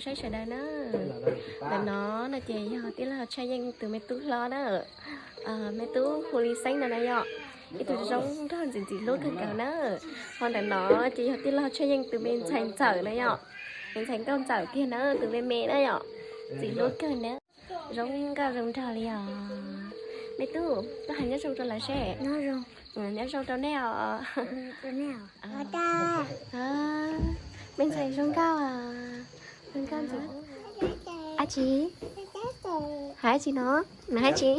Saib sawv daws na, ntawm no no ces yog tij laug Tshaj Yeej tus me tub hlob na, me tub hu Li Xeeb no na yom, ib tug zoo nraug ntxim ntxim hlub kawg nkaus na. Ho ntawm no ces yog tij laug Tshaj Yeej tus me ntxhais ntxawm na yom, me ntxhais nkauj ntxawm kiag na, tus me me na yom, ntxim hlub kawg na. Zoo nkauj zoo nraug li os. Me tub, koj hais nyob zoo rau lawv seb. Nyob zoo rau nej os. Me ntxhais zoo nkauj, zoo nkauj ntxim. Ab tsi? Hais ab tsi no? Nws hais tsi?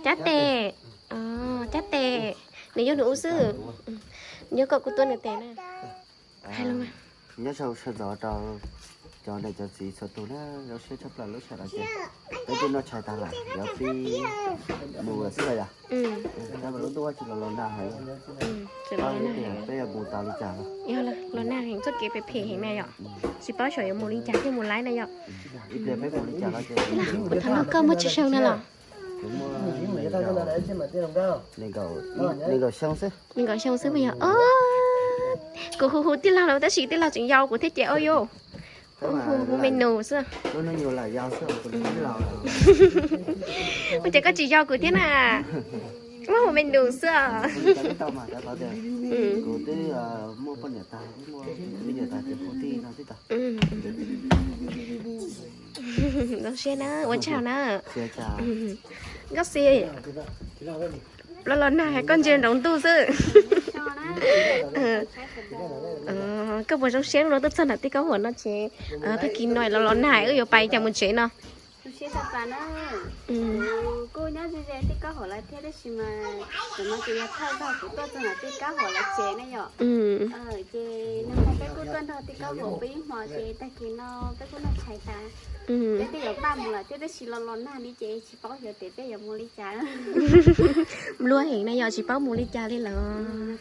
Cab tes. Cab tes. Nws yuav nws ub xwb. Nws yuav kom kuv tuav nws tes na. Nyob zoo sawv ntxov rau cov niam cov txiv txhua tus na, zoo siab tshaj plaws lub sij hawm no ces peb twb noj tshais tag lawm, yuav pib mus lawm xwb los yog? Tab mas lub ntuj tsis los los nag heev, peb yuav mus tau li cas los? Los nag heev, txoj kev phem phem heev na yom, tsis paub xyov yuav mus li cas thiaj mus laib na yom. Ib pliag peb mus li cas los ces. Kuv thov nug koj muaj tsawg xyoo na los? Nees nkaum xyoo xwb. Nees nkaum xyoo xwb mas yog. Kuv hu hu tij laug los tab sis tij laug tseem yau kuv thiab ces ua yuav hu hu me nus xwb. Ua cas koj tsis yau kuv thiab na? Muab hu me nus xwb os. Zoo siab na, ua tsaug na. Nkauj Xis, los los nag hais koj ntsia nraum ntuj xwb. Koj puas zoo siab no tuaj txog nram tej kaub huam no tsev? Tag kis no los los nag wb yuav pais cas mus tsev no? Kuj nyob ze ze tej kaub huam lawm thiab tab sis mas tam no ces yog thawj zaug kuv tuaj txog nram tej kaub huam lawm tsev na yom. Ces nag hmo peb kuj tuaj nrog tej kaub huam pw ib hmo ces tag kis no peb kuj noj tshais tas, peb twb yuav npaj mus lawm thiab tab sis los los nag li ces tsis paub xyov tias peb yuav mus li cas. Nplua heev na yom, tsis paub mus li cas li lawm.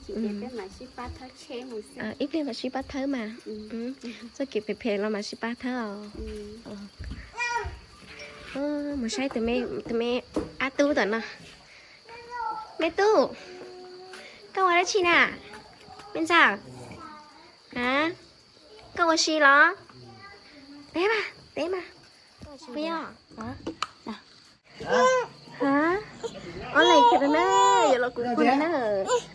Ib pliag mam sib pab thawb mas. Txoj kev phem phem los mam sib pab thawb os. Mus saib tus me ab tub tom no. Me tub, koj ua dab tsi na? Me ntxawm, koj ua si los? Teb mas, teb mas. Puas yog? Ha, ob leeg kiag rau na, yuav los kuv puag na.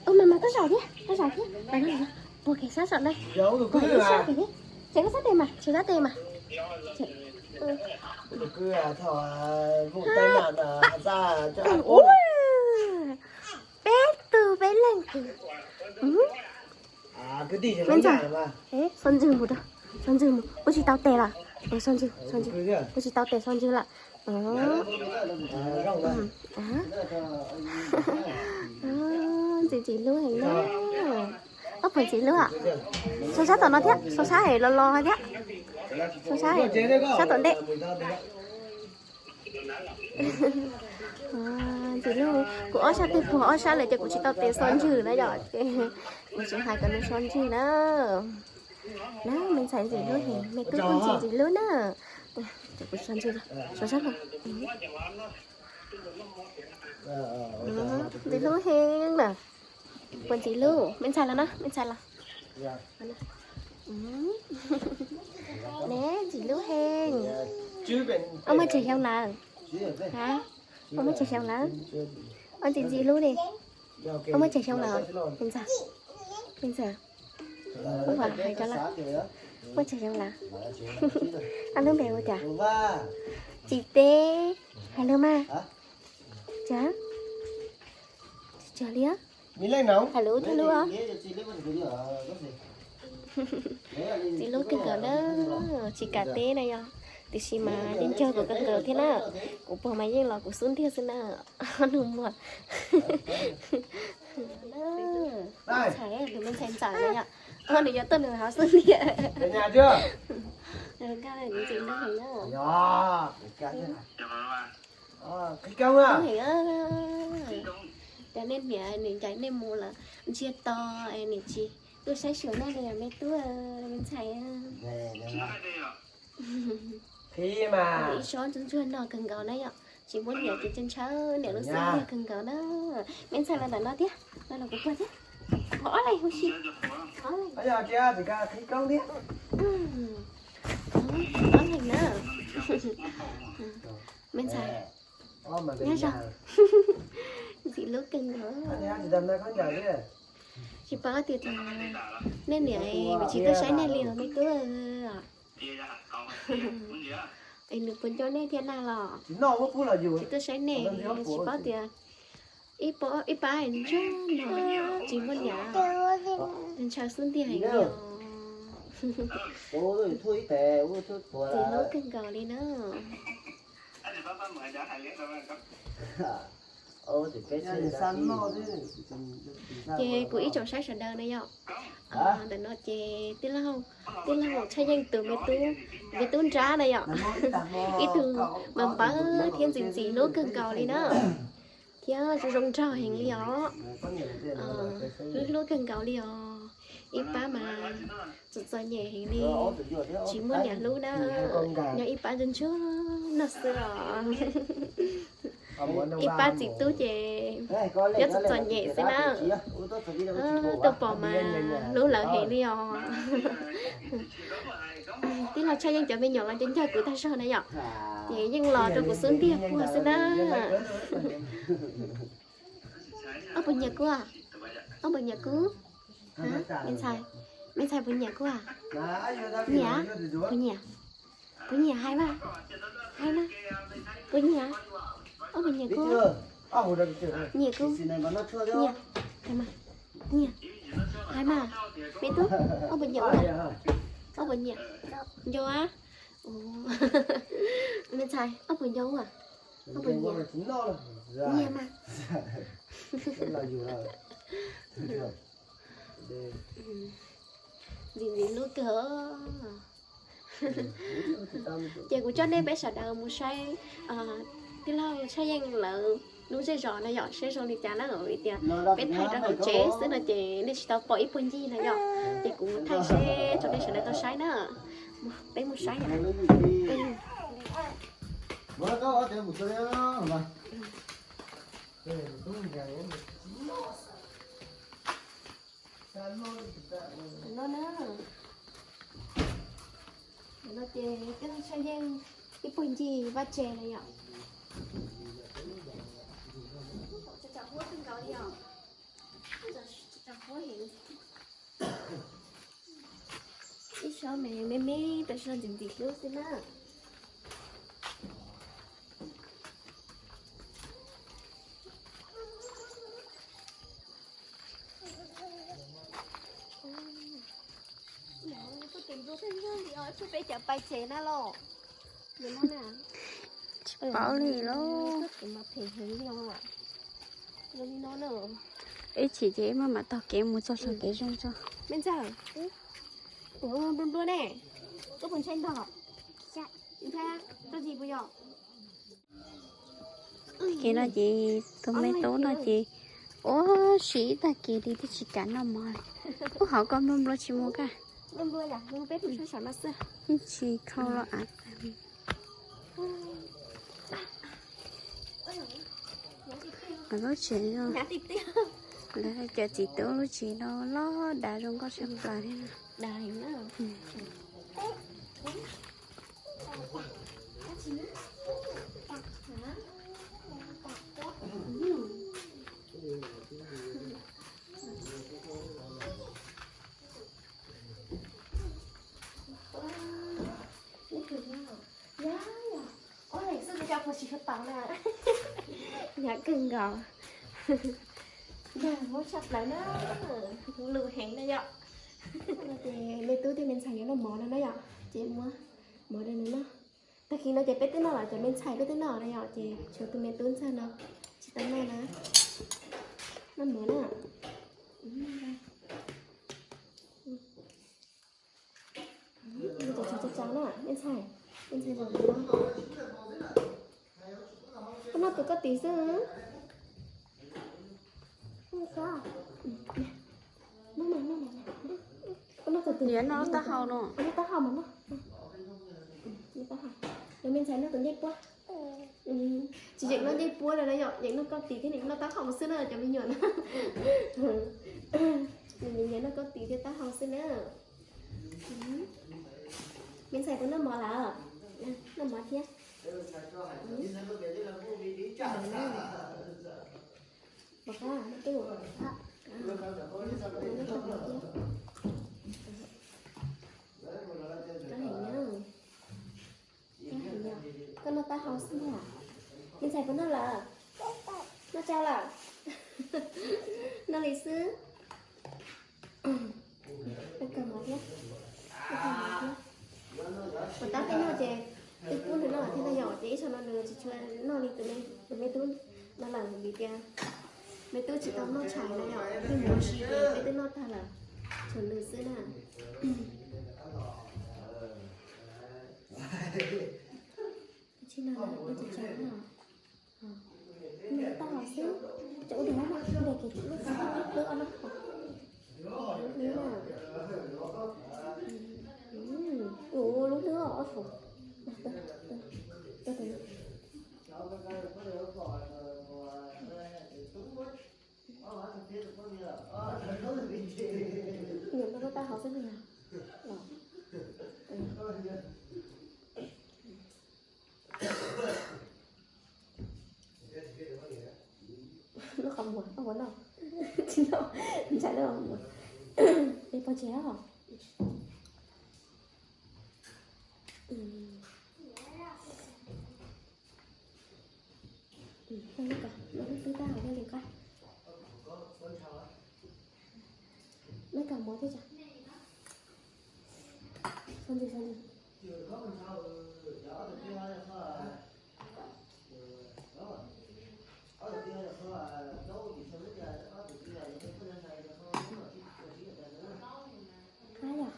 Ua mas mas koj zaum thiab, koj zaum thiab. Puag kev sab saum na, puag ib sab kev thiab. Ces koj sab tes mas, ces sab tes mas. Peb tug peb leeg kwv. Me ntxawm, so ntswg mus rau, so ntswg mus, ua tsis tau tes lawm. So ntswg, so ntswg, ua tsis tau tes so ntswg lawm. Ntxim ntxim hlub heev na. Ob puas ntxim hlub? So sab tom no thiab, so sab los los thiab. So sab, sab tom ntej. Ntxim hlub, kuv ob sab twb puag ob sab lawm ces kuv tsis tau tes so ntswg na yom, ces kuv tsis hais kom nws so ntswg na. Na, me ntxhais ntxim hlub heev, me tub kuj ntxim ntxim hlub na. Ces kuv so ntswg, so sab no. Ntxim hlub heev na. Puas ntxim hlub? Me ntxhais los na, me ntxhais los. Ne, ntxim hlub heev. Ob muaj tsawg xyoo lawm? Ha? Ob muaj tsawg xyoo lawm? Ob ntxim ntxim hlub li. Ob muaj tsawg xyoo lawm? Me ntxhais, me ntxhais, ub, hais rau lawm. Muaj tsawg xyoo lawm? Ob lub npe ua cas tsis teb? Hais lus mas. Cas tsis tsawg li. Hais lus thiaj lub. Ntxim hlub kawg nkaus na, tsis kam teb na yom, tiam sis mas yeej nco kuv kawg nkaus thiab na. Kuv puag mas yeej los kuv xub ntiag xwb na. Nug muag. Tus me ntxhais ntxawm na yom, nws yuav tuaj nws hauv xub ntiag. Ntxim hlub heev na. Hlub heev. Cov nej niam nws ncaim nej mus lawm ntsiag to es niam tsis tuaj saib xyuas nej li os me tub, me ntxhais. Ib tsob ntsuag ntsuag no kawg nkaus na yom, tsis muab niam ces ntshaw niam lub xub ntiag kawg nkaus na. Me ntxhais los ntawm no thiab, no los kuv puag thiab. Puag ob leeg huv si. Ob leeg na. Me ntxhais, nyob zoo. Ntxim hlub kawg nkaus. Tsis paub tias nej niam tsis tuaj saib nej li os me tub. Es nws puas nco nej thiab na los? Tsis tuaj saib nej, tsis paub tias ib pab ntsuag no tsis muaj niam, ntshaw xub ntiag heev li os. Ntxim hlub kawg nkaus li na. Ces kuv ib tsoom saib sawv daws na yom. Ntawm no ces tij laug, tij laug Tshaj Yeej tus me tub, me tub nrab na yom. Ib tug npawg npawg thiab ntxim ntxim hlub kawg nkaus li na. Thiab zoo zoo nraug heev li os. Hlub hlub kawg nkaus li os. Ib pab mas txom txom nyem heev li, tsis muaj niam hlub na. Nyob ib pab ntsuag ntsuag no xwb os. Ib pab txiv tub ces nyob txom txom nyem xwb na. Tuaj pom mas hlub lawv heev li os. Tij laug Tshaj Yeej cov me nyuam los ncaj ncaj kuv tag zog na yom. Ces yeej los rau kuv xub ntiag puag xwb na. Ob puas nyiam kuv? Ob puas nyiam kuv? Me ntxhais, me ntxhais puas nyiam kuv? Nyiam, puas nyiam? Puas nyiam hais mas? Hais mas. Puas nyiam? Ob puas nyiam kuv? Nyiam kuv? Nyiam, hais mas. Nyiam, hais mas. Me tub, ob puas nyiam kuv? Ob puas nyiam? Nco a. Me ntxhais, ob puas nco kuv? Ob puas nyiam? Nyiam mas. Ntxim ntxim hlub kawg. Ces kuv coj nej peb sawv daws mus saib tij laug Tshaj Yeej lawv lub zej zos na yom, saib zoo li cas na, vim tias peb thaij rau hauv tsev xwb no ces nej tsis tau pom ib puag ncig na yom. Ces kuv thaij seb rau nej sawv daws tau saib na. Peb mus saib yom. No na. No ces tij laug Tshaj Yeej ib puag ncig vaj tsev na yom. Tsam huab kawg nkaus li os. Tsam huab heev. Ib sab me me me, tab sis ntxim ntxim hlub xwb na. Tuaj tus npua pheej yog li os, tshuav peb cov pais tsev na los. Tsis paub li lauj. Ib chim ces ib muab mam taug kev mus txog saum kev zoo tso. Me ntxawg, nplua nplua ne, koj puas ntshai ntog? Ntshai, ntshai dab tsi puas yog? Kev no ces tus me tub no ces ua si ib tag kev li twb tsis kam noj mov li. Ub, hauv ko nplua nplua tsis mus ka. Tsis khau los av. Lub tsev, lawv cov txiv tub lub tsev no loj dav zoo nkauj tshaj plaws li. Ua, xwb cov phuam tsis tshua tau na. Hnyav kawg nkaus. Ntag, muab tshaj plaws na, lus heev na yom. Ces me tub thiab me ntxhais yuav noj mov no na yom, ces muab mov rau nws noj. Tag kis no ces peb twb noj lawm, cov me ntxhais peb twb noj na yom, ces tshuav tus me tub ntxawg no tsis tau noj na. Noj mov na. Tso tso na, me ntxhais, me ntxhais zaum no. Koj noj tus koj tid xwb. Noj mas, noj mas. Koj noj tus tid. Noj taub hau no. Noj taub hau mas noj. Noj taub hau. Los me ntxhais noj tus ncej puab. Tsis yeem noj ncej puab na yom, yeem noj koj tid thiab noj taub hau xwb na cov me nyuam na. Nws nyiam noj koj tid thiab taub hau xwb na. Ntxhais puas noj mov lawm? Noj mov thiab. Pom qab, noj twb, noj twb mov thiab. Koj heev na, koj heev na. Koj noj taub hau xwb ntag. Ntxhais puas noj lawm? Noj tsau lawm? Noj li xwb. Noj kawg mov thiab. Noj kawg mov thiab. Puas tab peb noj ces peb pub nws noj thiab no yom, ces ib zaug no nws tsis tshua noj li tus me, tus me tub no lawm vim tias me tub tsis tau noj tshais no yom, peb mus ua si ces peb twb noj tag lawm, tshuav nws xwb na. Tsis no, noj tsis tau na. Noj taub hau xwb, cov ua dog no, ua dog ces lub xwb ob lub, ob lub na. Ua lub lub ob lub. Niam noj lub taub hau xwb yog. Lub qhov muag, ua no, tsis no, ntshai lub qhov muag. Es pov tseg os. Lub ko, lub twb tab hau thiaj li qab. Lub ko mov thiab tso. Txhob ntxwg, txhob ntxwg. Qab yom.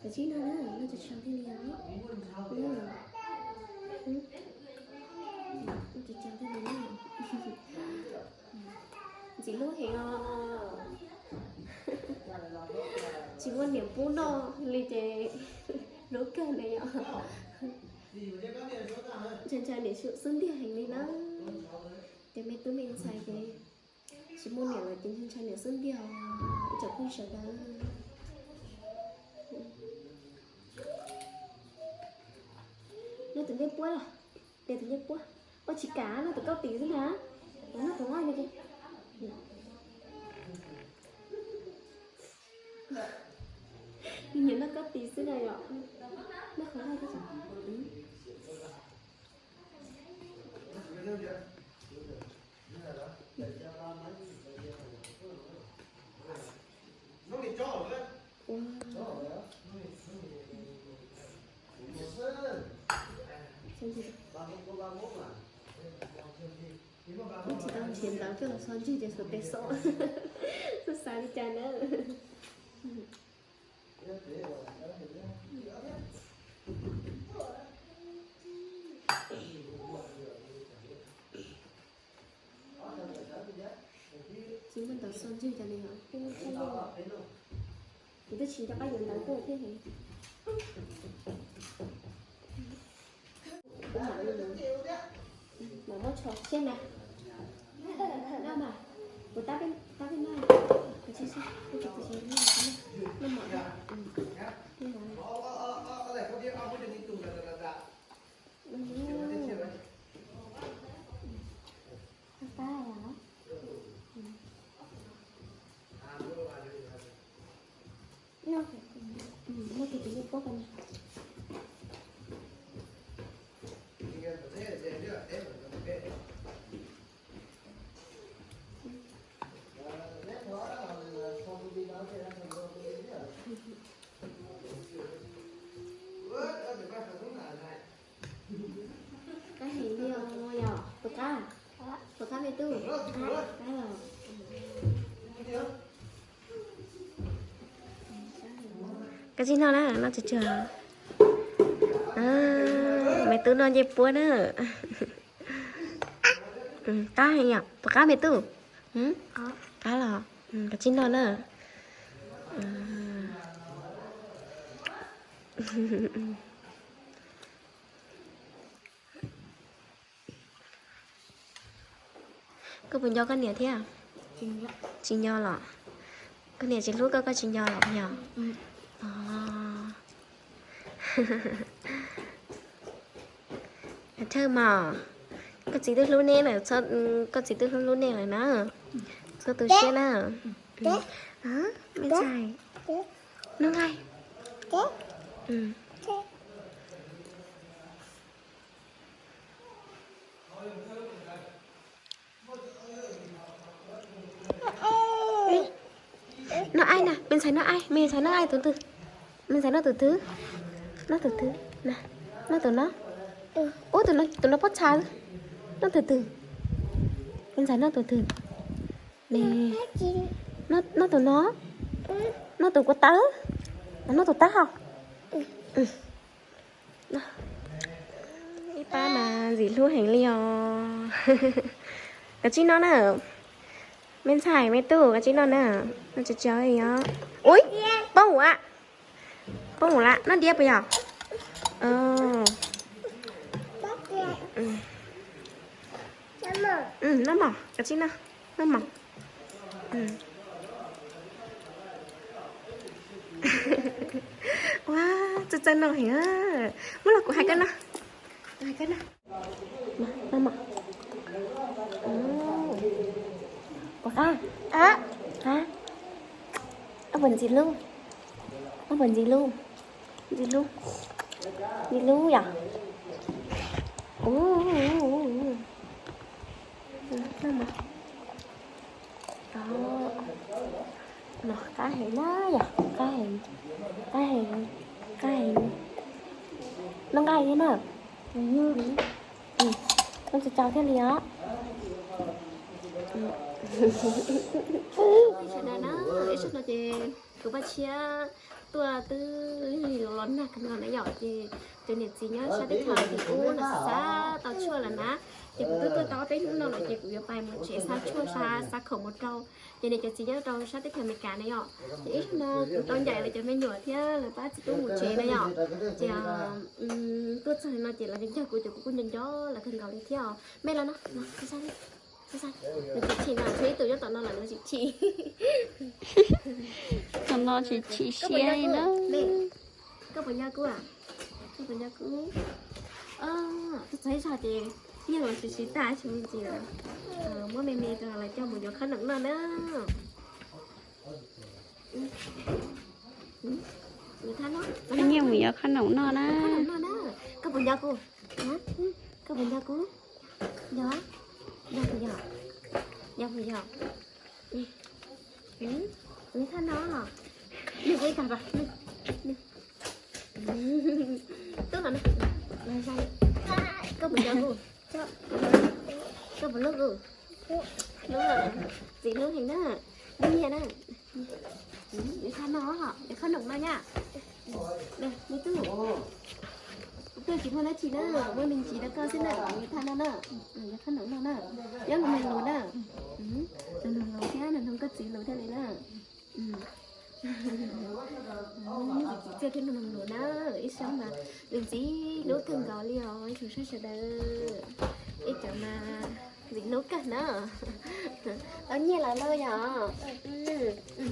Cov tsib no na, no cov tsau thiaj li os. Cov tsau thiaj li na. Ntxim hlub heev os. Tsis muaj niam pub noj li ces hlub kawg ne yom. Ntshai ntshai niam xub ntiag heev li na. Ces me tub me ntxhais ces tsis muaj niam lawm ces ntshai ntshai niam xub ntiag os ib tsoom phooj ywg sawv daws. Noj tus ncej puab los, de tus ncej puab. Ua tsis kam, noj tus kauj tis xwb na. Noj tus noj no. Nyiam noj kauj tis xwb na yom. Noj qhov noj xwb. Tsis tau nrhiav ntawv coj los so ntseg ces xuas tes xo, xav xav li cas na. Tsis muaj ntawv so ntseg cov li os. Kuv twb tsis nco qab yuav ntawv tuaj thiab heev. Kuv mam li, mam muab tsho siab na. Noj mas, kuv tab peb noj, kuv tsis, kuv tsis noj, noj mov, noj mov. Muaj tus tus ncej puab ko na. Qab heev li os yom, tus qab, tus qab me tub, qab los. Koj tsis noj na, noj tsawg tsawg. Me tub noj ncej puab na. Qab heev yom, tus qab me tub. Qab los, koj tsis noj na. Koj puas nco koj niam thiab? Tsis nco los? Koj niam tsis hlub koj, koj tsis nco los yog? Thawj mos, koj txiv twb hlub nej lawm, koj txiv twb hlub hlub nej lawm na. Txhob tu siab na. Me ntxhais, noj nqaij. Noj aib na, me ntxhais noj aib, me ntxhais noj aib tus twg? Me ntxhais noj tus twg? Noj tus twg? Noj tus no. Ub, tus no pob txha. Noj tus twg? Me ntxhais noj tus twg? Noj tus no. Noj tus ko taw. Noj tus taub hau. Ib pab mas ntxim hlub heev li os. Kav tsij noj na. Me ntxhais me tub, kav tsij noj na. Noj tsis tsis os. Ui, poob ua, poob ua la, noj diab puas yog? Noj mov, kav tsij noj, noj mov. Ua, txawj txawj noj heev. Muab los kuv hais koj noj, kuv hais koj noj. Noj mov. Puas qab? Qab. Ob puas ntxim hlub? Ob puas ntxim hlub? Ntxim hlub, ntxim hlub yom. Noj mov. No qab heev na yom, qab heev, qab heev, qab heev. Noj nqaij thiab na. Noj tsis tau thiaj li os. Sawv daws na, ib zaug no ces kuv Paj Tshiab tuaj twb los nag kawg nkaus na yom, ces cov niam txiv nyob sab teb chaws tim ub los xav tau tshuaj lawm na, ces kuv twb tuaj tau ob peb hnub no lawm ces kuv yuav pais mus tsev xa tshuaj xa, xa khoom mus rau ces niam cov txiv nyob rau sab teb chaws Amelikas na yom. Ces ib zaug no kuv tau ncaim lawv cov me nyuam thiab lawv pab txiv tub mus tsev na yom. Ces tuaj txog no ces lawv nco nco kuv, ces kuv kuj nco nco lawv kawg nkaus li thiab os. Mej los no, no, no, tsis chim no, tshuav ib tug nyob tom no lawm no tsis chim. Tom no tsis chim siab li na. Koj puas nco kuv? Koj puas nco kuv? Twb txog ib zaug ces nyiaj los siv siv tag tsis muaj ntsis lawm. Muab me me rau lawv coj mus yuav qhob noom noj na. Nyiaj mus yuav qhob noom noj na. Koj puas nco kuv? Koj puas nco kuv? Nco, nco puas yog? Nco puas yog? Nws thaj no, nws ua ib tag rau, tub los na, koj puas nco kuv? Koj puas hlub kuv? Hlub, txiv hlub heev na, hlub nyiaj na. Nws thaj no, nws qhob noom no nyab. Me tub, kuv tuaj tsis muaj dab tsi na, muaj me ntsis rau koj xwb na, nws thaj no na, nws qhob noom no na, nyob lus Hmoob lus na, lus Hmoob lus thiab lus Hmoob koj txiv lus thiaj li na. Txiv txiaj thiab lus Hmoob lus na, ib sab mas lus ntxim hlub kawg nkaus li os ib tsoom saib sawv daws, ib cov mas ntxim hlub kawg na. Tau nyiaj lawm lauj yom?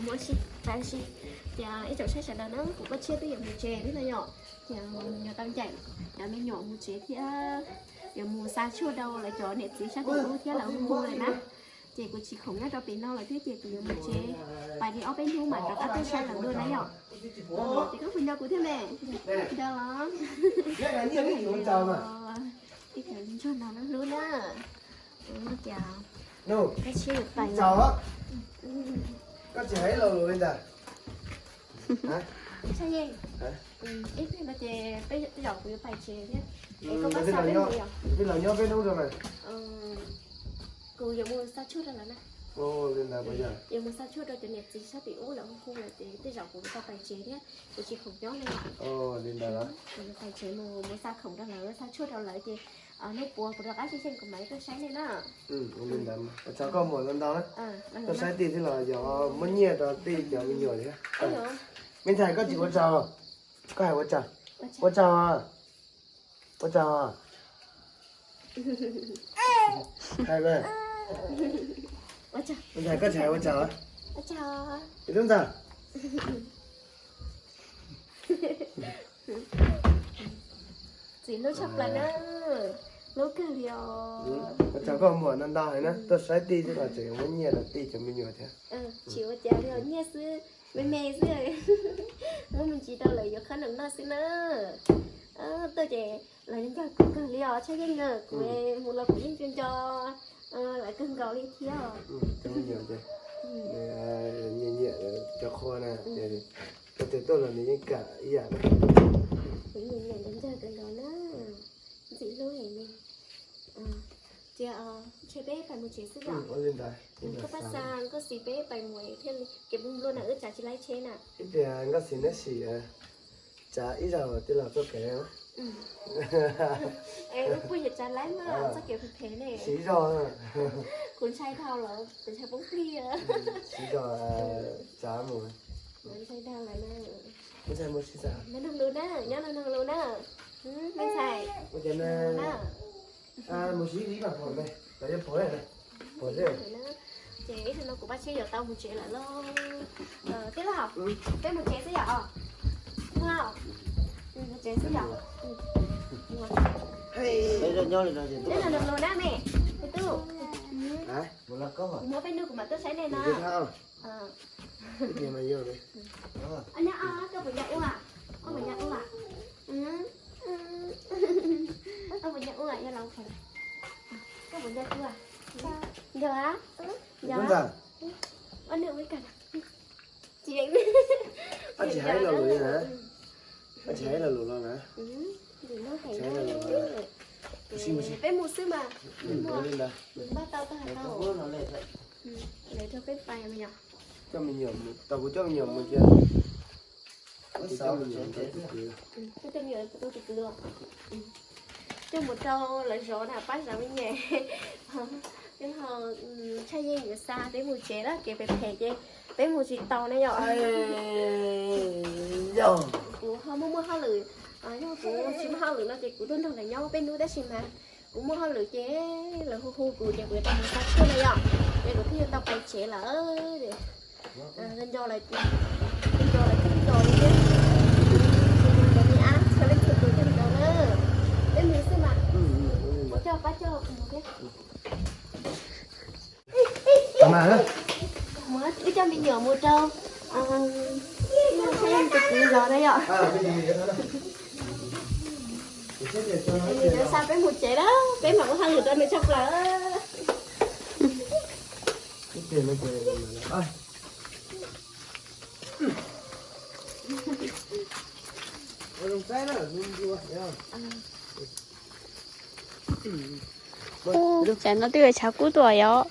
Muab si, txav si. Ces ib tsoom saib sawv daws na, kuv Paj Tshiab twb yuav mus tsev thiab no yom, ces yuav tau ncaim cov me nyuam mus tsev thiab, yuav mus xa tshuaj rau lawv cov niam txiv sab tim ub thiab lawv hu hu lawm na. Ces kuv tsis khoom nyob rau pem no lawm thiab ces kuv yuav mus tsev, pais li ob peb hnub mam rov qab tuaj saib lawv dua na yom. Ces koj puas nco kuv thiab me? Nco los? Ib cov ntsuag no lub hlub na. Ces koj tsis yuav pais, koj tsis hais los lus li ntag. Ib pliag no ces tej zaum kuv yuav pais tsev thiab. Es koj pab xa peb mus yom? Peb los nyob peb hnub rau mas. Kuv yuav mus xa tshuaj rau lawv na. Li ntawd puas yog? Yuav mus xa tshuaj rau cov niam txiv sab tim ub lawv hu hu lawm ces tej zaum kuv tau pais tsev thiab, kuv tsis khoom nyob li. Li ntawd los? Kuv yuav pais tsev mus, mus xa khoom rau lawv, xa tshuaj rau lawv ces hnub puav kuv rov qab xyeej xyeej kuv mam li tuaj saib nej na. Li ntawd mas ua tsaug koj muam ntau ntau na. Tuaj saib tij thiab los yog muab nyiaj rau tij cov me nyuam thiab. Me ntxhais koj tsis ua tsaug, koj hais ua tsaug, ua tsaug, ua tsaug. Hais mas. Me ntxhais koj tsis hais ua tsaug. Ib tub ntxawg. Txiv hlub tshaj plaws na, hlub kawg li os. Ua tsaug koj muam ntau ntau heev na, tuaj saib tij xwb los tseem muab nyiaj rau tij cov me nyuam thiab. Tsis ua cas li os, nyiaj xwb, me me xwb. Muab me ntsis rau lawv yuav qhab noj xwb na. Tuaj ces lawv nco kuv kawg li os, tshaj yeej na, kuv mus los kuv yeej nco nco lawv kawg nkaus li thiab. Nyiam nyiam cov qhua na, tau tes tuaj los nws yeej kam ib yam na. Kuv nyiam nyiam nco nco kawg nkaus na. Ntxim hlub heev li. Cia ntshe peb pais mus tsev xwb yom. Koj pab xa koj xis peb pais mus thiaj li, kev nplua na wb tsav tsis laib tsheb na. Ib pliag nkauj xis neb sim tsav ib zaug tij laug txoj kev. Wb puas yuav tsav laib mas txoj kev phem phem ne. Siv zog. Kuv ntshai dhau lawm, kuv ntshai poob plig. Siv zog tsav mus. Ntshai dhau lawm na. Ntshai mus sib tsav. Nyob noog lus na, nyob noog lus na. Me ntxhais. Mus sib ib mas pom me, lawv yuav pom na. Pom na. Ces ib zaug no kuv pab tshiab yuav tau mus tsev lawm lauj. Tij laug, peb mus tsev xwb yom? Mus tsev xwb yom? Nyob noog lus na me, me tub. Kuv muab peb nug kuv mam tuaj saib nej no. Nyob, koj puas nco ua? Koj puas nco ua? Koj puas nco ua yog laus? Koj puas nco ua? Nco a? Nco. Ua nws ua li cas? Tsis hais lo lus na. Tsis hais lo lus no na. Peb mus xwb mas. Npaj tau tag tau. Lawv rau peb pais mas yom. Coj me nyuam, tau kuv coj me nyuam mus cia. Kuv coj me nyuam mus rau tus kwv. Kuv coj me nyuam mus rau tus kwv. Coj mus rau lawv zov na, pab zov me nyuam. Peb ho tshaj yeej yuav xa peb mus tsev lawm, kev phem phem ces peb mus tsis tau na yom. Kuv ho muaj muaj hauj lwm, yog kuv tsis muaj hauj lwm no ces kuv tuaj nrog lawv nyob peb hnub tab sis mas kuv muaj hauj lwm ces lawv hu hu kuv ces kuv yuav tau mus xa tshuaj na yom, ces kuv thiaj yuav tau pais tsev lawm. Nco lawv, nco lawv kawg nkaus li thiab. Lawv me ab txhua leej txhua tus kawg nkaus na. Peb mus xwb mas. Mus coj pab coj mus thiab. Mus wb coj me nyuam mus rau tus kwv zov na yom. Nws yuav xa peb mus tsev na, peb mam ua hauj lwm rau nws tshaj plaws. Ub, tsam no twb yuav tshav kub tuaj yom.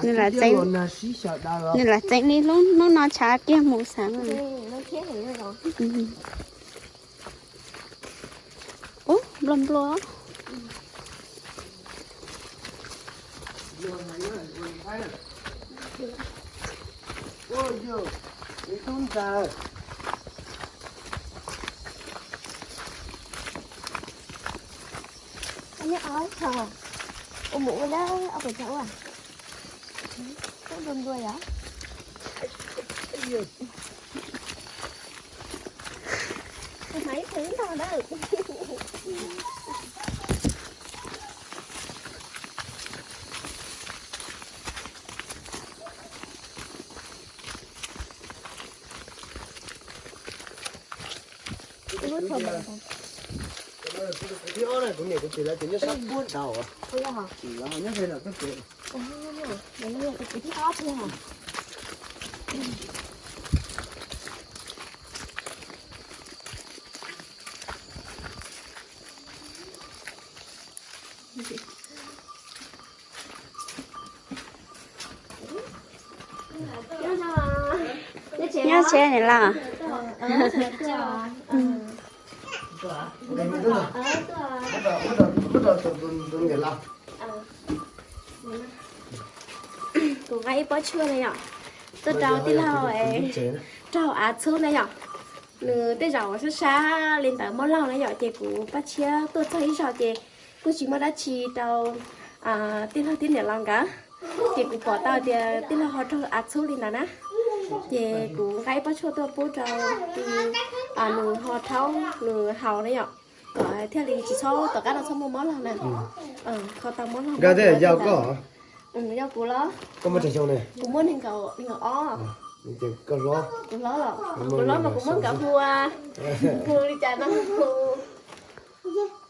Nws lam txeev, nws lam txeev li hnub no tshav kiag mus xav. Ub, nplua nplua. Ua mus ua lawm, ua puas tau ua? Koj nplua nplua yom. Tus hmaiv ib tug ib ntog na. Kuv niam kuv txiv lawv tias nyob sab puab nraud. Nyob pem no koj pem. Nyob tsev niam laus. Kuv nqa ib pob tshuaj na yom, tuaj rau tij laug, rau av txhub na yom. Nws tej zaum sab sab li ntawd mob laug na yom, ces kuv pab tshiab tuaj txog ib zaug ces kuj tsis muaj dab tsi rau tij laug thiab niam laus nkawd. Ces kuv pom tau tias tij laug ho raug av txhub li ntawd na, ces kuv nqa ib pob tshuaj tuaj pub rau nws ho rhaub nws haus na yom. Kom thiaj li tsis txhob tom qab no txhob muaj mob los na. Kho tau mob los nkaj thiab yau koj. Yau kuv los? Koj muaj tsawg xyoo ne? Kuv muaj nees nkaum, nees nkaum ob. Kuv hlob los? Kuv hlob mas kuv muab nkawd hu, hu li cas no?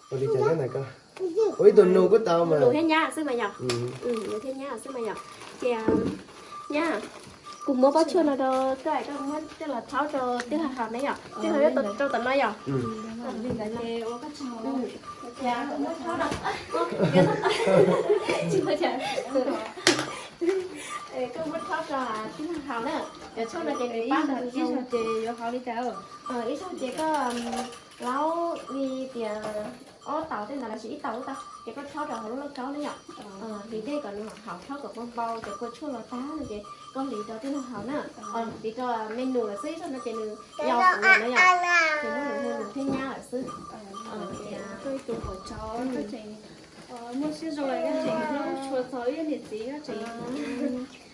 Hu li cas nyob ntawm koj? Ua ib tug nus kuj tau mas. Nus thiab nyab xwb mas yog. Nus thiab nyab xwb mas yog. Ces nyab, kuv muab pob tshuaj no rau koj, koj muab coj los thaub rau tij laug haus na yom. Tij laug yuav rau tom no yom. Koj muab thaub rau tij laug haus na. Cov tshuaj no ces nws pab ib zaug ces yuav haus li cas? Ib zaug ces koj laub li tias ob taus tej ntawd los sis ib taus ib taus ces koj thaub rau hauv lub lauj kaub na yom. Hliv dej kom nws haum, thaub kom npau npau ces kua tshuaj los tag no ces koj hliv rau tij laug haus na. Hliv rau me nus lawm xwb, ib zaug no ces nws yau kuv lawm na yom. Ces muab nws hu nus thiab nyab lawm xwb. Koj ib tug hluas nraug, koj tseem muaj siab zoo lawm, koj tseem hlub tshua txog wb niam txiv, koj tseem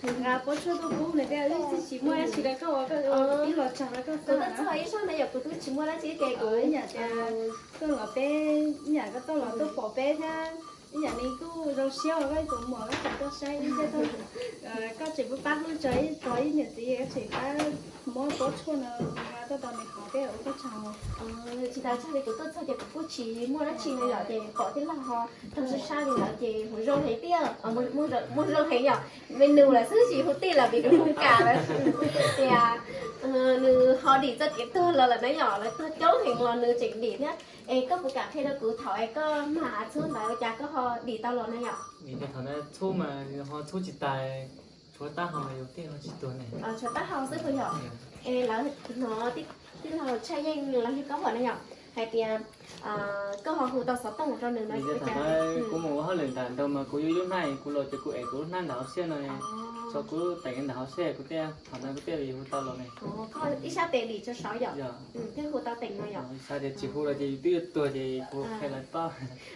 nqa pob tshuaj tuaj pub nws thiab. Wb twb tsis muaj dab tsi rau koj ua, koj ua ib los tsaug rau koj xwb. Kuv tuaj txog ib zaug ntawd yom, kuv twb tsis muaj dab tsi, ces kuv ib yam tias tuaj los peb, ib yam koj tuaj los tuaj pom peb thiab, ib yam li kuj zoo siab ua koj ib tug muam, koj tseem tuaj saib wb thiab, koj tseem pab pab hlub tshua ib tog ib niam txiv, koj tseem pab muab pob tshuaj no nqa tuaj rau nws haus thiab, ua koj tsaug. Tsis tas tsaug li, kuv tuaj txog ces kuv kuj tsis muaj dab tsi no yom, ces pom tij laug ho rau sab sab li ntawd ces mus zoo heev tiag, mus zoo heev yom. Me nus lawm xwb tsis hu tij lawm vim nws hu kam lawm. Tias nws ho dim txoj kev tuag los lawm na yom, lawv tuag coob heev los nws tseem dim thiab. Es koj puas kam qhia rau kuv thaum es koj mag txhub ntawd ua cas koj ho dim tau los na yom? Vim tias thaum ntawd txhub mas nws ho txhub tsis tas, tshuav taub hau yus thiaj ho tsis tuag ne. Tshuav taub hau xwb puas yom? Es lawv hnov tij laug Tshaj Yeej lawv yog koj pom na yom, hais tias koj ho hu tau xov tooj rau nws no. Vim tias thaum ntawd kuv mus ua hauj lwm nram nroog mas kuv yuav lub hnab, kuv los ces kuv ev kuv lub hnab nram hauv siab no, tso kuv teem nram hauv siab, kuv thiaj, thaum ntawd kuv thiaj li hu tau los ne. Ib sab tes dim tso saud yom, thiaj hu tau teem no yom. Xav tias tsis hu los ces yus twb yuav tuag ces kuv qhia lawv paub.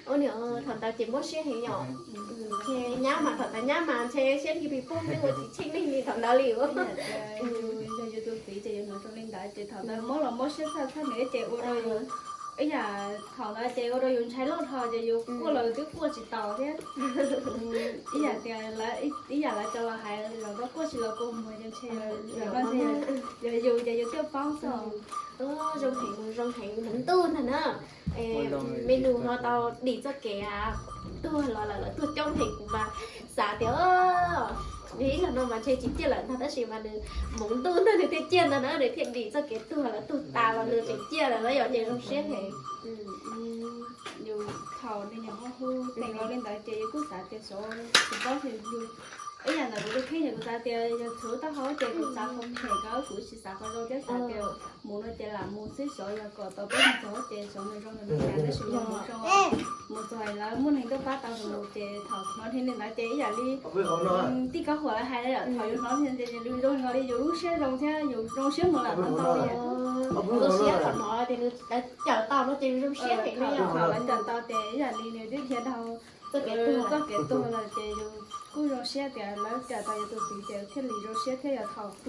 Ua niam, thaum ntawd ces mob siab heev yom. Nyab mas thaum ntawd nyab mas ntshe siab nqhis pis pug, twb ua tsis tsheej neeg li thaum ntawd li. Yog yus tus txiv ces yus hnov zoo li ntawd ces thaum ntawd mob los mob siab txhawj txhawj nws ces ua rau yus ib yam, thaum ntawd ces ua rau yus ntshai loj dhau ces yus quaj los twb quaj tsis taus thiab. Ib yam tias lawv, ib yam lawv cov laus hais, zaum no quaj tsis los kua muag ces ntshe yog yus ces yus thiaj paub xwb. Zoo heev, zoo heev hmoov ntuj ntag na. Me nus ho tau dim txoj kev tuag los lawm, lawv tuag coob heev, kuv mas xav tias ib zaug no mas ntshe tsis ciaj lawm ntag, tab sis mas nws hmoov ntuj ntag nws thiaj ciaj ntag na, nws thiaj dim txoj kev tuag, lawv tuag tas los nws tseem ciaj lawm na yom, ces zoo siab heev. Yus thaum nws nyuam qhuav hu teem los li ntawd ces yus kuj xav tias xyov, tsis paub xyov yus, ib yam ntawm kuv tus kheej ces kuv xav tias yog txhuv taub hau ces kuv xav qhov phem ko, kuv tsis xav qhov zoo thiab, xav tias mus no ces lam mus xwb, xyov yog kom tau peb mus txog ces xyov nws zoo nws li cas, tab sis yog mus zoo, mus txog lawv muaj neeg tuaj pab tau nws ces thaum hnov li ntawd ces ib yam li tij Kauj Huam lawv hais, thaum yus hnov li ces zoo nkaus li yus lub siab zoo thiab yus zoo siab mus lawm ntau ntau li. Zoo siab thaum hnov tias nws cawm tau no ces zoo siab heev li. Thaum lawv cawm tau ces ib yam li nws twb dhia dhau txoj kev tuag lawm ces yus kuj zoo siab tias lawv cawm tau yus tus txiv ces thiaj li zoo siab thiab. Yog thaum uas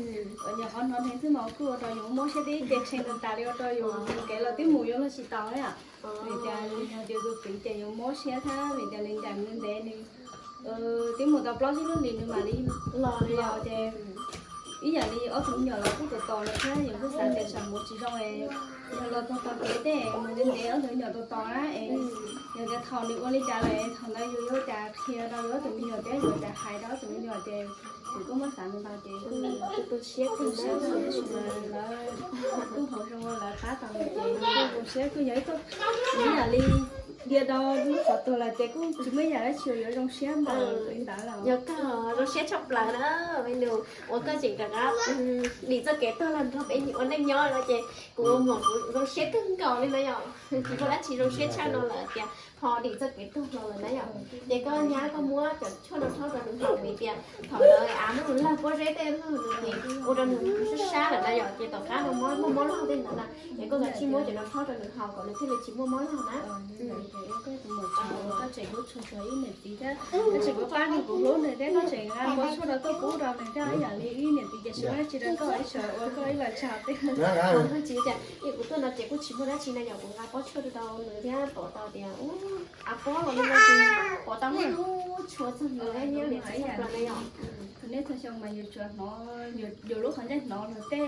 nyuam qhuav hnov dheev xwb mas kuj ua rau yus mob siab tib ce tshee tas tas li, ua rau yus mus kev los twb mus yuav luag tsis tau na. Vim tias yus yog yus tus txiv ces yus mob siab thiab vim tias nws ncaim nws ntev nws twb mus tau plaub tsib lub hlis nws mam li los ces ib yam li ob tug me nyuam los kuj tos tos lawm thiab, yus kuj xav tias tsam mus tsis zoo, yog los txog tau kev tej mus ntev ntev ob tug me nyuam tos tos na es yog tias thaum nws ua li cas lawm thaum ntawd yus yuav ua cas qhia rau yus ob tug me nyuam thiab yus ua cas hais rau ob tug me nyuam ces yus kuj muab xav ntau ntau ces kuj tu siab kawg tab sis mas lawv kuj hauv zoo lawv pab tau ces kuj zoo siab, kuj yog ib tug ib yam li dhia rau lub qhov tuag lawm ces kuj tsis muaj ib yam dab tsi yuav zoo siab npaum li ntawd los. Yog kawg zoo siab tshaj plaws na, me nus, uas koj tseem rov qab dim txoj kev tuag los nrog peb ua neej nyob no ces kuv ua muam kuv zoo siab kawg nkaus li no yom. Tsis muaj dab tsi zoo siab tshaj no lawm tias Ho dim txoj kev tuag los lawm na yom. Ces koj nyab koj muab cov tshuaj no rhaub rau nws haus vim tias thaum ntawd av muab nws lawg pob zeb tej lawg nws ces ua rau nws sab sab lawm na yom, ces tom qab no muaj mob log tej ntawd na, ces koj kav tsij muab cov no rhaub rau nws haus kom nws thiaj li tsis muaj mob log na. Koj tseem hlub tshua tshua ib niam txiv thiab, koj tseem kuj pab nws, kuv hlub nws thiab, koj tseem nqa pob tshuaj rau tuaj pub rau nws thiab, ib yam li ib niam txiv ces tsis muaj dab tsi rau koj, ib txhia ua koj ib los tsa tej. Kuv tuaj no ces kuj tsis muaj dab tsi na yom, kuv nqa pob tshuaj rau nws thiab pom tau tias av pob los li no ces pom tau hlub tshua txog nws thiab, nyob niam txiv tshaj plaws na yom. Nej txog xyoo mas yus tsuas hnov, yus lub qhov ntsej hnov luag tej,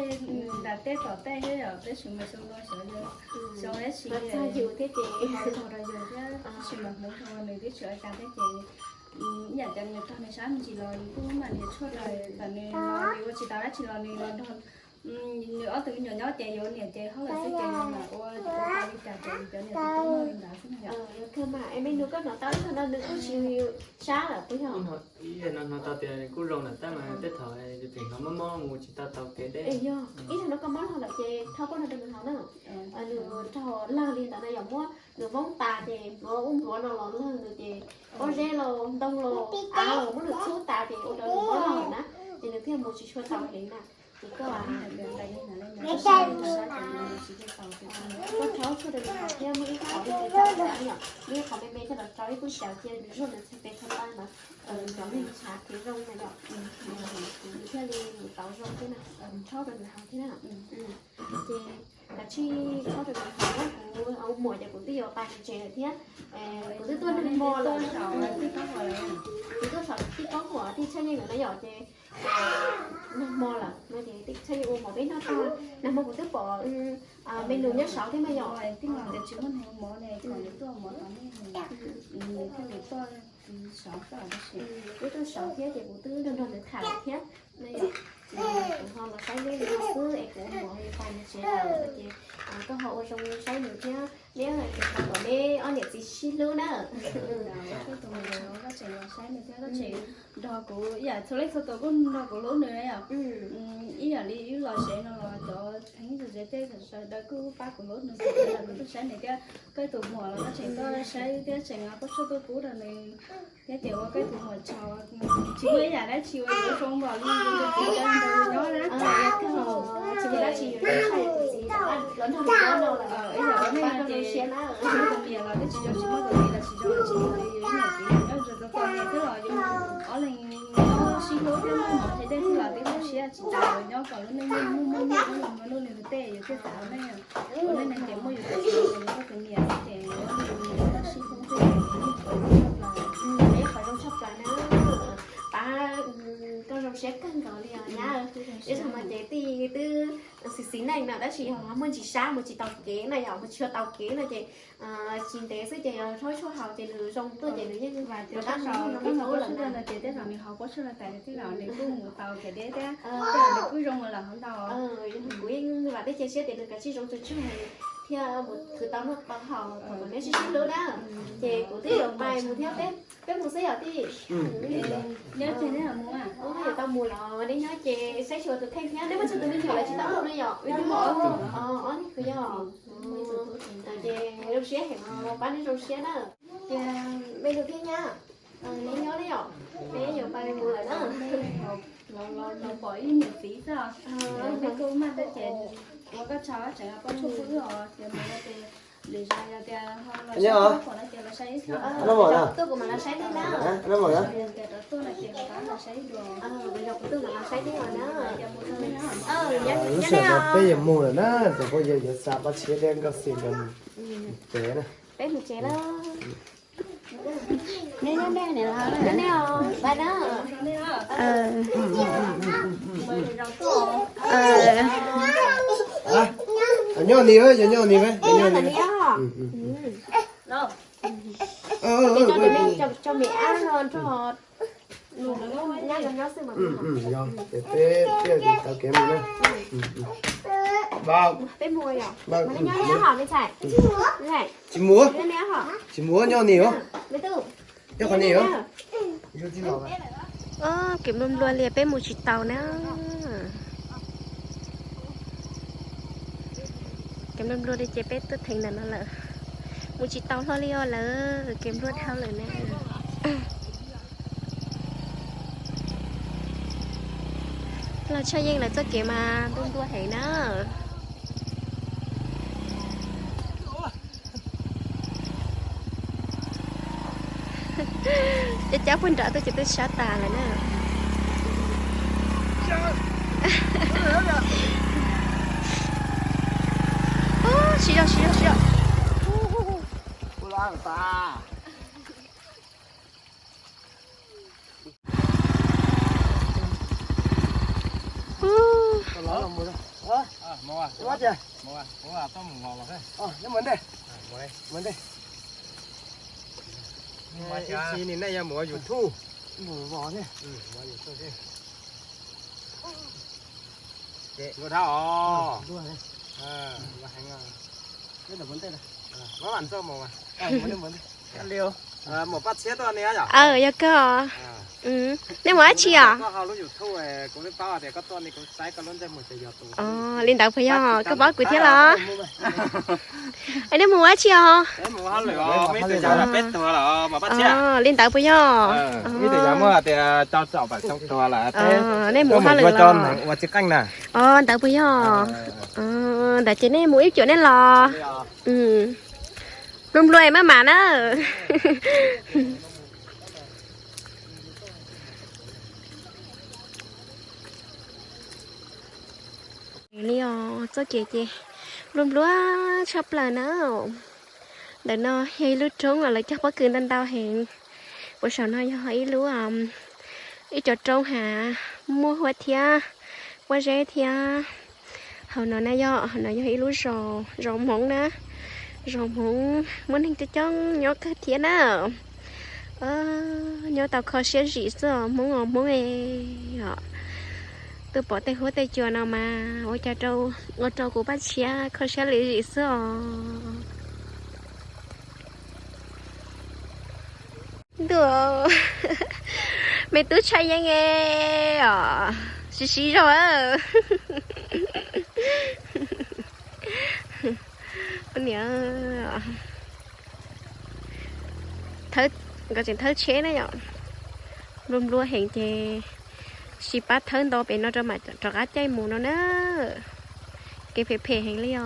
nram tej tom tej thiab yom, tab sis mas xyoo no xyov yog xyov dab tsi txog yus thiab ces txog rau yus thiab, tab sis mas hmoov nws twb tsis ua cas thiab ces ib yam tias nws raug nws sab me ntsis los yus kuj muab mam nias tshuaj rau, kom nws los nws ua tsis tau dab tsi los nws los nrog nws ob tug me nyuam nyob ces yuav niam ces hauj lwm xwb ces yus mam ua ua tau li cas ces yus cov niam tus tub noj li ntawd xwb na yom. Kawg mas es me nus koj hnov tau ib tug no nws kuj tsis sab lawm puas yog? Ib yam no hnov tau tias kuj zoo lawm tab mas tej thaum yus tseem hnov mob mob mus tsis tau taus kev deb. Yog ib tug no koj mob log lawm ces rhaub pob no rau nws haus na. Nws raug lawg li ntawd na yom, muab nws voob tas ces npluav ub npluav no los lawg nws ces pob zeb los ntoo los av los muab nws txhub tas ces ua rau nws mob log lawm na, ces nws thiaj mus tsis tshua taus heev na. Ces koj, koj rhaub tshuaj rau nws haus thiab muaj ib qho li ces txhob xav yom, muaj ib qho me me coj los rau ib kub xyaw cia nws zuag nws txhais tes txhais taw ntawd, cov neeg tshav kev zoo na yom, nws thiaj li mus tau zoo thiab na, rhaub rau nws haus thiab na. Ces kav tsij rhaub rau nws haus na, kuv ua muam ces kuv twb yuav pais tsev lawm thiab, kuv twb tuaj nag hmo lawm, kuv tuaj saum tij koob huam tij tshaj yeej lawm na yom, ces nag hmo lawm no ces tij tshaj yeej ua mov peb noj tag, nag hmo kuv twb pom me nus nyob saud thiab mas yom. Tij laug tias tsis muaj neeg ua mov ne, kom nws tuaj ua mov tom nej, nws thiaj li tuaj saud xwb tab sis. Twb tuaj saud thiab ces kuv twb nrog nrog nws tham lawm thiab na yom. Kuv ho los saib neb li no xwb es kuv ua mov yuav pais nws tsev lawm no ces koj ho ua zoo saib nws thiab, neb ces thov kom neb ob niam txiv sib hlub na. Koj tus muam koj tseem los saib nws thiab koj tseem nrog kuv ib yam txhua leej txhua tus kuj nrog kuv hlub nws na yom. Ib yam li wb los tsev no los cov pheej tsev tej sawv daws kuj pab kuv hlub nws, kuv tuaj saib nws thiab koj tus muam los koj tseem tuaj saib thiab tseem nqa pob tshuaj tuaj pub rau nws thiab ces ua koj tus muam tsaug. Tsis muaj ib yam dab tsi uas yuav zoo npaum li yus tus txiv coj nrog yus nyob na. Tsis muaj dab tsi yuav zoo tshaj yus tus txiv los nrog yus nyob no lawm. Ib yam li nej ces muaj tus niam los twb tsis zoo, tsis muaj tus txiv los tsis zoo, tsis muaj li yus ib niam txiv nyob zoo txom txom nyem xwb los yus ob leeg nyob sib hlub thiab muaj hmoov ntshe dej thiab los twb zoo siab tsis tas yuav nyob kom lub neej muaj muaj muaj muaj muaj nuj nqis tej yus thiaj xav ua neej. Ua neej no ces muaj yus tus txiv los yus muaj tus niam xwb ces ua neej nyob sib hlub xwb ces yeej qhov zoo tshaj plaws. Peb qhov zoo tshaj plaws na. Pab koj zoo siab kawg nkaus li os nyab. Ib txhia mas ces tij twb xis xis neej no tab sis yog muaj ntsis sab mus tsis tau kev na yom, mus tsis tau kev no ces tsis ntev xwb ces yog rhaub tshuaj haus ces nws zoo tuaj ces nws yeej rov qab mus noj noj ntau lawm na. Ces tej zaum nws haus pob tshuaj no tas tej zaum nws kuj mus tau kev deb thiab, tej zaum nws kuj zoo mus lawm hauv ntau. Kuv yeej vam thiab cia siab tias nws kav tsij zoo tsuag tsuag thiab mus khwv tau noj tau haus thaum kom neb sib sib hlub na. Ces kuv twb yuav pais mus thiab, peb mus xwb yom tij. Nyob ces neb mus, yuav tau mus los neb nyob ces saib xyuas tus kheej thiab, neb muaj tsawg tus me nyuam lawm tsis tau mus ne yom? Ob leeg kwv yog. Ces zoo siab heev, pab neb zoo siab na. Ces me nus thiab nyab, neb nyob ne yom, peb yuav pais mus lawm na. Los pom ib niam txiv xwb, peb kuj maj thiab ces ua koj tsaug tseem pab tshuaj pub os, ces mus no ces lwm zaus yog tias ho los saib tij koob huam no ces los saib ib pliag. Tuaj kuv mam los saib nej na. Yog tias rov tuaj no ces rov qab los saib ib dua. Kuv tuaj mam los saib nej os na. Lub sij hawm no peb yuav mus lawm na, tsoom phooj ywg yuav xa paj tshiab thiab nkauj xwm nkawd mus tsev na. Peb mus tsev na. Neb nyob nej os, bye na. Nyob ni, nyob ni, nyob ni. Tso me ab no nrog nyab nyob xwb mas. Yog, peb thiaj tau kev mus na. Peb mus yom. Neb nyob nej hom me ntxhais. Tsis mus, tsis mus, nyob ni os. Nyob qhov ni os. Kev nplua nplua li peb mus tsis tau na. Kev nplua nplua li ces peb tuaj theem ntawm no lawm. Mus tsis tau hlo li os lawm, kev nplua dhau lawm na. Los tshaj yeej lawv txoj kev mas nplua nplua heev na. Cab cab puag nrad tuaj ces twb sab tas lawm na. Ub, siv zog, siv zog, siv zog. Ub. Ib txhis nim nej yuav mus ua YouTube. Ua dhau os. Mus Paj Tshiab tuaj ni yom. Yog kawg os. Nej mus dab tsi os? Li ntawd puas yog? Koj paub kuv thiab los? Es nej mus ua dab tsi os? Li ntawd puas yog? Nej mus hauj lwm los? Ntawd puas yog? Ntawd ces nej mus ib cuam nej los. Nplua nplua maj mam na. Li os, txoj kev ces nplua nplua tshaj plaws na. Ntawm no yog ib lub roob uas lawv cog pob kws ntau ntau heev. Puag saum no yog ib lub, ib co roob hav muaj huab thiab pob zeb thiab. Hauv no na yog, hauv no yog ib lub zos, zos Hmoob na. Zos Hmoob muaj neeg coob coob nyob kawg thiab na. Nyob tau kho siab zim xwb os, Hmoob os Hmoob os. Tuaj pom tej huab tej cua no mas ua cas rau, ua rau kuv Paj Tshiab kho siab li zim xwb os. Ntuj, me tub tshaj yeej os, siv siv zog. Niam, nkawd tseem thawb tsheb na yom. Nplua nplua heev ces sis pab thawb nto pem no rau mam rov qab caij mus no na. Kev phem phem heev li os.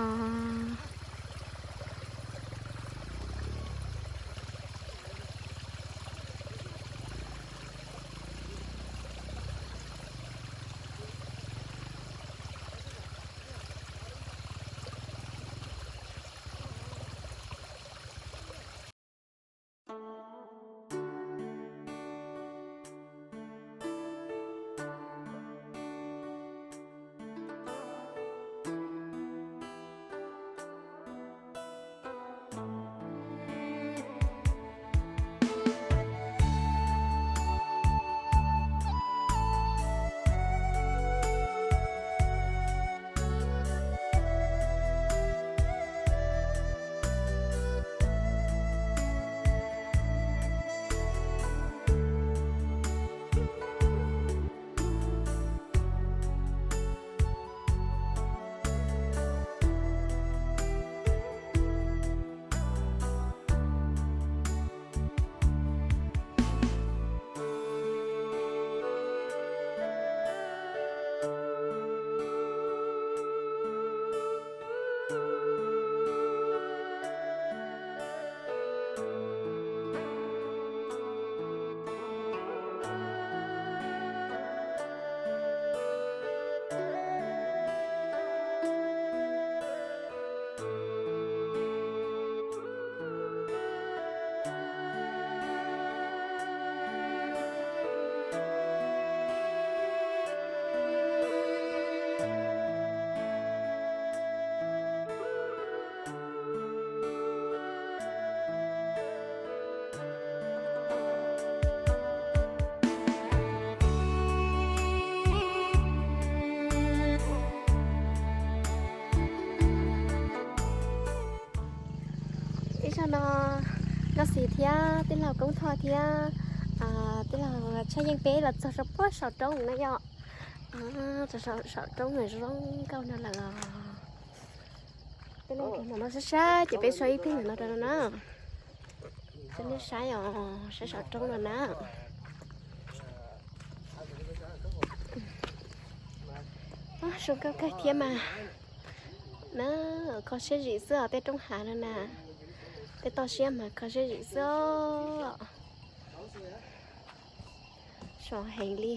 Ib zaug no Nkauj Xis thiab tij laug Koob Thoj thiab tij laug Tshaj Yeej peb los txog rau puag saum roob na yom. Txog saum roob zoo nkauj no lawm os. Tej no sab sab ces peb so ib teg no rau no na. Cov nej saib os, saib saum roob no na. Zoo nkauj kawg thiab mas. Na, kho siab zim xwb os, tej roob hav no na. Tej toj siab mas kho siab zim xwb os. So heev li.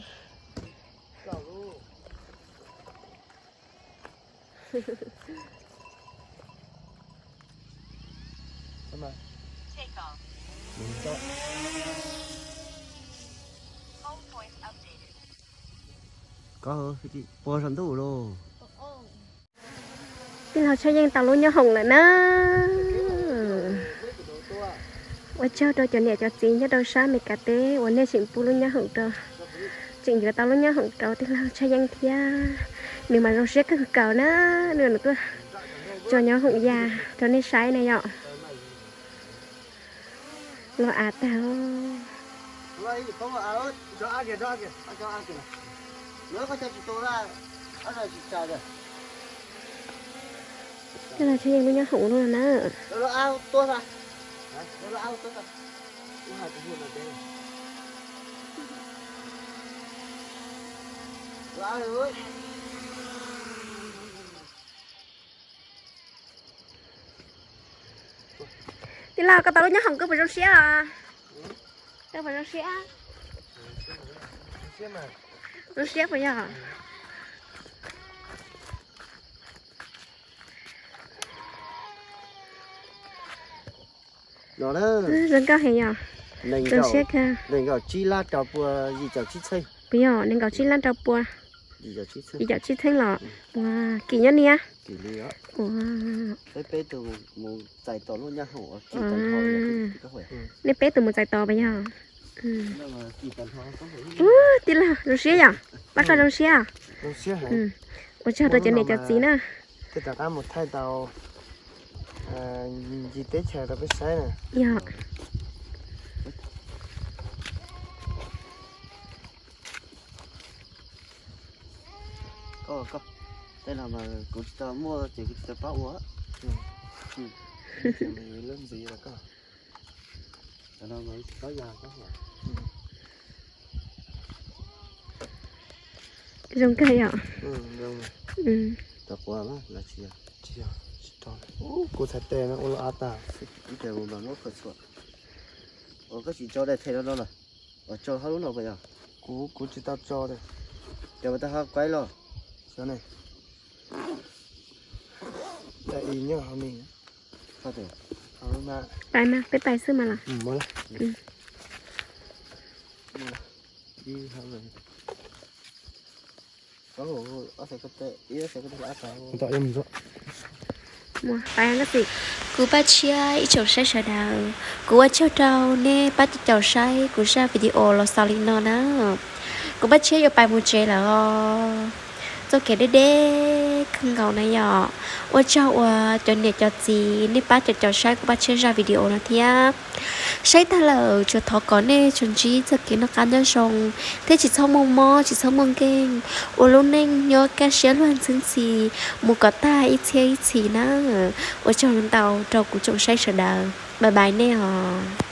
Puag saum ntuj lauj. Tij laug Tshaj Yeej tau lub nyob hoom lawm na. Ua tsaug rau cov niam cov txiv nyob rau sab Amelikas teb uas nej tseem pub lub nyob hoom rau, tseem yuav tau lub nyob hoom rau tij laug Tshaj Yeej thiab. Nws mas zoo siab kawg nkaus na, nws tuaj tso nyob hoom ya rau nej saib na yom. Los av tag. Tij laug Tshaj Yeej lub nyob hoom no na. Tij laug, koj tau lub nyob hoom koj puas zoo siab os? Koj puas zoo siab? Zoo siab puas yog? No na. Zoo nkauj heev yom. Zoo siab kawg. Nees nkaum tsib lab rau pua yim caum tsib txheej. Puas yog nees nkaum tsib lab rau pua yim caum tsib txheej los? Ua, kim nyob niab. Nej peb tus mus txais tos puas yog? Tij laug, zoo siab yom? Pab koj zoo siab? Ua tsaug rau cov niam cov txiv na. Tej rov qab mus thaij tau ncig teb chaws rau peb saib na. Yog. Tej no mas kuv tsis tau muaj ces kuv tsis tau pab ua. Zoo kawg yom. Kuv txhais tes no ua los av tag. Koj tsis tso daim them no los? Tso hauv lub no puas yog? Kuv, kuv tsis tau tso li. Cov tau hauv qaib los? Xyov ne. Pais mas, peb pais xwb mas los. Kuv Paj Tshiab ib tsoom saib sawv daws, kuv ua tsaug rau nej pab caum caum saib kuv zaj video los xaus li no na. Kuv Paj Tshiab yuav pais mus tsev lawm os. Txoj kev deb deb kawg nkaus na yom. Ua tsaug uas cov niam cov txiv nej pab caum caum saib kuv Paj Tshiab zaj video no thiab. Saib tag lawm tsuas thov kom nej tsuas ntsib txoj kev noj qab nyob zoo thiab tsis txhob muaj mob tsis txhob muaj nkeeg, ua lub neej nyob kaj siab luag ntxhi ntxhi mus kom tag ib txhiab ib txhis na. Ua tsaug ntau rau kuv tsoom saib sawv daws, bye bye nej os.